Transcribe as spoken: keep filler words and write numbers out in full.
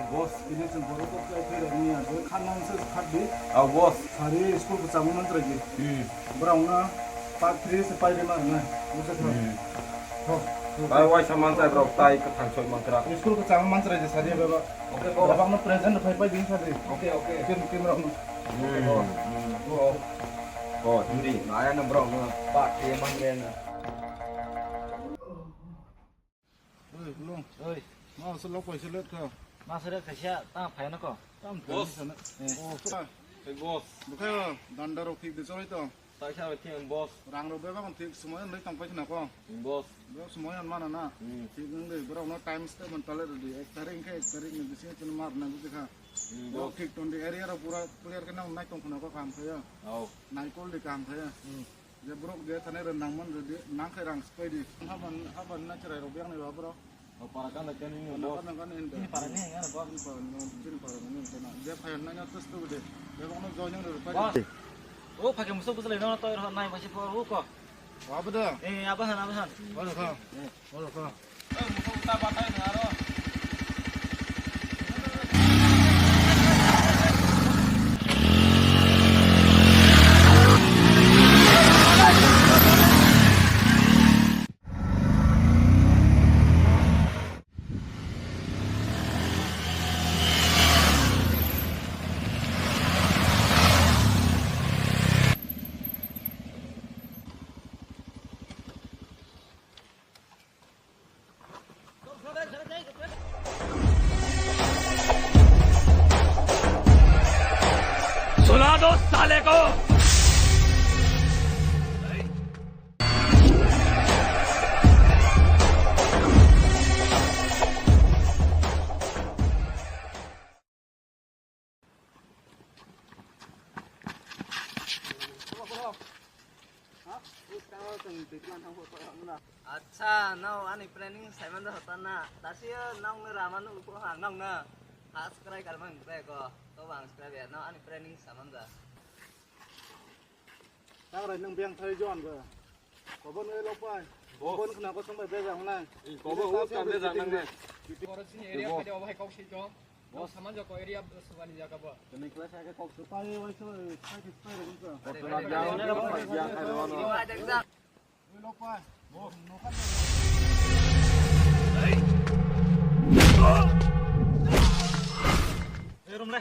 Boss, ini chwng borok kok khlai thwi rok ni ya, bo khan nang se khat di. Ah, boss. Sari school ko changma mantra di. Hmm. Borok no part three se pai de mar na. Buja kha. Hmm. Ho. Bai waisa mantra borok tai kwthang soi mantra. School ko changma mantra di sari baba. Okay, boss. Baba no present phai pai din sari. Okay, okay. Kim, kim rok no. Hmm. Okay, boss. Hmm. Oh. Oh, hindi. Naya na borok no part three mantra na. Oi, Lung. Oi. Ma, se lok paisa let kha. Ma, se let kaisa, ta phai na ko. Tam phai sana. Eh. Oh, sa. Hey, boss. Bukha, danda rok thik de chori to. Ta kha thik, boss. Rang rok bebak thik, sumai nai tang paisa na ko. Boss. Bebak sumai an mana na. Hmm. Thik nang de, borok no time statement pale rw di. Ek tarik khe ek tarik ni bisingo chini mar na buji kha. Hmm, boss. Thik ton di area rok pura clear khe nang nai tong khna ko kam khaya. Oh. Nai kol di kam khaya. Hmm. Je borok je thani rw nangman rw di, nang khe rang spai di. Haban, haban na chwrai rok yang ni ba borok. O para kan kan ni. Para kan kan ni. Para ni ya ba. Para ni, para ni na. Je phai na na tus tu de. Je bang no joining rw pai. Boss. O phai musu musu le no to nai ba si por u ko. Wa ba da. Eh, aba han, aba han. Wa da kha. Eh. Wa da kha. सुना दो साले को। Acha, no ani planning saiman da hota na. Tasi no no rama no upo ha no no. Has krai kalmang bre ko. To bang skrai be no ani planning saiman da. Tang rai nang biang thai jon ba. Kobon ngai lok pai. Kobon khna ko song bai bejang nai. Kobo u kam bejang nang nai. Oro sini area phai de obo hai kok si jo. Bo saman jo ko area subani jaga bo. Tini kla sa ke kok su pai wai so sai ke pai ro ko. Lok pai. Rum le.